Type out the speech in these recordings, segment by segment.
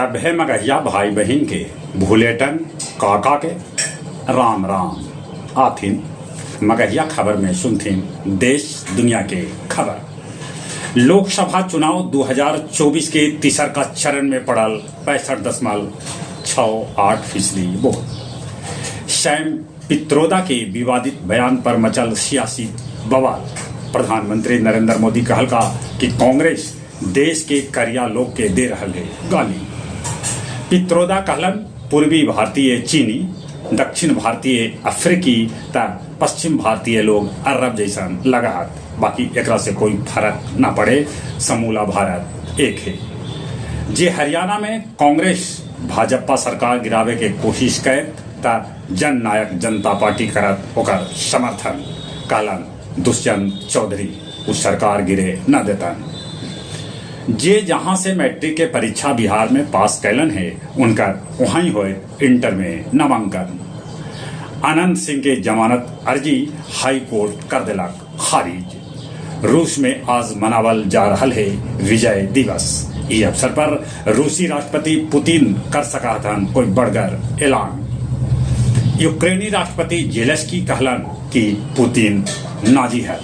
सभे मगहिया भाई बहिन के भुलेटन काका के राम राम। आथिन मगहिया खबर में सुनथिन देश दुनिया के खबर। लोकसभा चुनाव 2024 के तीसरका चरण में पड़ल 65.68 फीसदी वोट। सैम पित्रोदा के विवादित बयान पर मचल सियासी बवाल। प्रधानमंत्री नरेंद्र मोदी कहलका कि कांग्रेस देश के करिया लोग के दे रहल हे गाली। पित्रोदा कहलन पूर्वी भारतीय चीनी, दक्षिण भारतीय अफ्रीकी त पश्चिम भारतीय लोग अरब जैसन लगऽ हथ, बाकी एकरा से कोई फरक न पड़े, समूला भारत एक हे। जे हरियाणा में कांग्रेस भाजपा सरकार गिरावे के कोशिश करत त जननायक जनता पार्टी करत ओकर समर्थन, कहलन दुष्यंत चौधरी उ सरकार गिरे न देतन। जे जहां से मैट्रिक के परीक्षा बिहार में पास कैलन हे, उनकर वहीं होए इंटर में नामांकन। अनंत सिंह के जमानत अर्जी हाई कोर्ट कर देलक खारिज। रूस में आज मनावल जा रहल हे विजय दिवस। ई अवसर पर रूसी राष्ट्रपति पुतिन कर सका हथन कोई बड़गर ऐलान। यूक्रेनी राष्ट्रपति जेलेंस्की कहलन कि पुतिन नाजी हथ।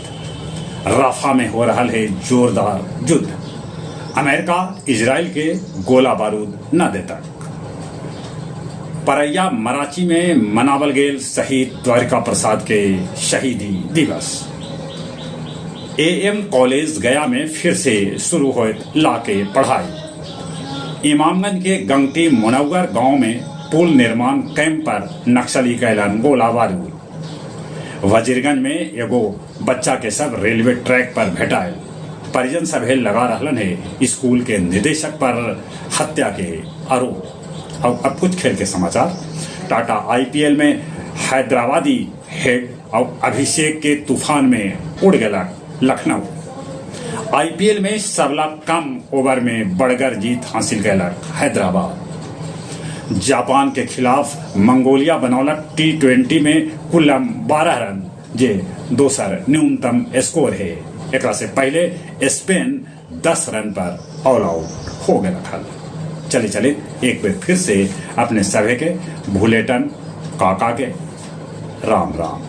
राफा में हो रहल है जोरदार युद्ध। अमेरिका इजराइल के गोला बारूद न देतक। परैया मराची में मनावल गेल शहीद द्वारिका प्रसाद के शहीदी दिवस। एएम कॉलेज गया में फिर से शुरू होत ला के पढ़ाई। इमामगंज के गंगटी मुनव्वर गांव में पुल निर्माण कैंप पर नक्सली कैलन गोला बारूद। वजीरगंज में एगो बच्चा के सब रेलवे ट्रैक पर भेटायल। परिजन सभे लगा रहलन है स्कूल के निदेशक पर हत्या के आरोप। और अब कुछ खेल के समाचार। टाटा आईपीएल में हैदराबादी हेड और अभिषेक के तूफान में उड़ गया लखनऊ। आईपीएल में सबला कम ओवर में बड़गर जीत हासिल कैलक हैदराबाद। जापान के खिलाफ मंगोलिया बनौलक टी20 में कुल 12 रन, जे दोसर न्यूनतम स्कोर है। एकरा से पहले स्पेन 10 रन पर ऑल आउट हो गया हल। चले चले एक बार फिर से अपने सभे के भुलेटन काका के राम राम।